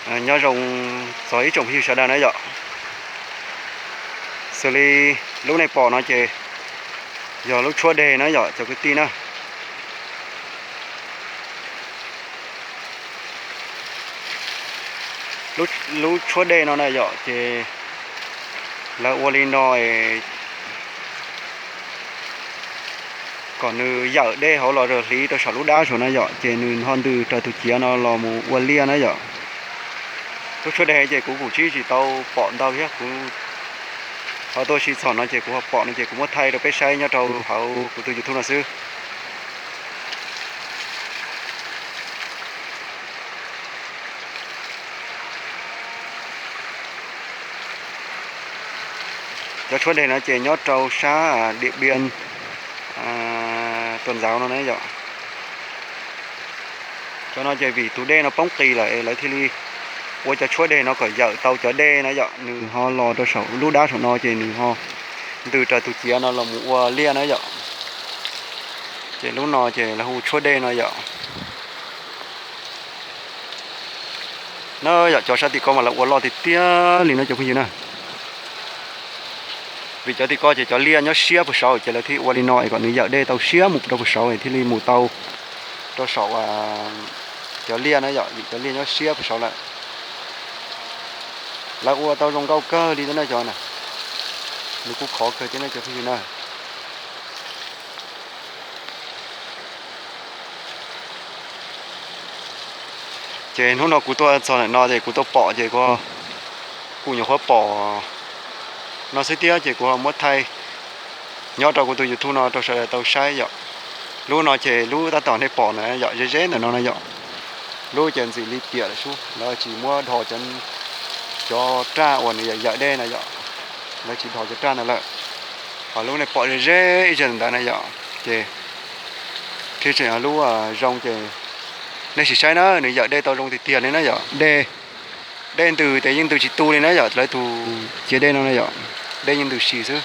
Nyob zoo txog ib tsoom phooj ywg sawv daws na yom. Xws li lub nej pom no ces yog lub tshuab deg na yom cov kwv tij na. Lub tshuab dej no na yom ces lawv ua li no kom nws yawm dej hauv los hliv rau saum lub dab saum no yom, ces nws ho ntws raws tus ciav no los mus ua liaj na yom. Lub tshuab dej ces kuv kuj tsis tsis tau pom ntau thiab, kuv ho tuaj si txog no ces kuv ho pom no ces kuv muab thaij rau peb saib nyob rau hauv kuv tus YouTube no xwb. Cov tshuab dej no ces nyob rau sab Điện Biên, Tuần Giáo no na yom. Cov no ces vim tus dej no poob qis lawm lawv thiaj li ua cov tshuab dej no kom yawm tau cov dej na yom, nws ho los rau saum lub dab saum no ces nws ho ntws raws tus ciav no los mus ua liaj na yom. Ces lub no ces lawv hu tshuab dej no yom. Na yom, cov sab tim ko mas lawv ua loj tiag tiag li no cov phooj ywg na. Vim cov tim ko ces cov liaj nyob siab puag saud ces lawv thiaj ua li no es kom nws yawm dej tau siab mus rau puag saud thiaj li mus tau rau saum cov liaj na yom, vim cov liaj nyob siab puag saud lawm. Lawv ua tau zoo nkauj kawg li thiab na cov na. Nws kuj khov kawg thiab na cov phooj ywg na. Ces hnub no kuv tuaj txog ntawm no ces kuv tuaj pom ces kuv, kuv nyuam qhuav pom no xwb thiab ces kuv ho muab thaij nyob rau kuv tus YouTube no rau sawv daws tau saib yom. Lub no ces lub tab tom nej pom na yom, ze ze ntawm no na yom. Lub ces ntxim li piam lawm sub, lawv tsis muab dhos cov raj uas nws yawm yawm dej na yom. Lawv tsis dhos cov raj ntawd lawm. Ho lub nej pom ze ze ib zaug ntawd na yom, ces thiab tseem yog lub zoo ces nej sim saib na, nws yawm dej tau zoo tiag tiag li na yom. Dej, dej ntws ces yeej ntws tsis tu li na yom, lawv tus ciav dej no na yom, dej yeej ntws si xwb.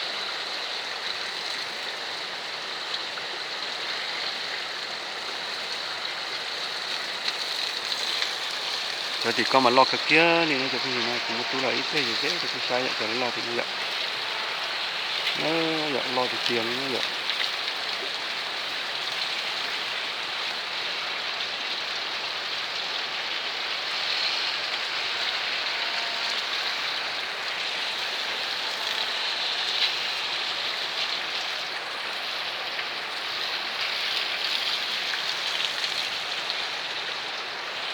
Cov tim ko mas loj kawg kiag li no cov phooj ywg na, kuv muab tub los ib teg zem zeb rau peb saib yom, cov loj tim no yom. Yom, loj tiag tiag li na yom.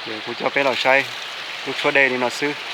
Ces kuv coj peb los saib lub tshuab dej li no xwb.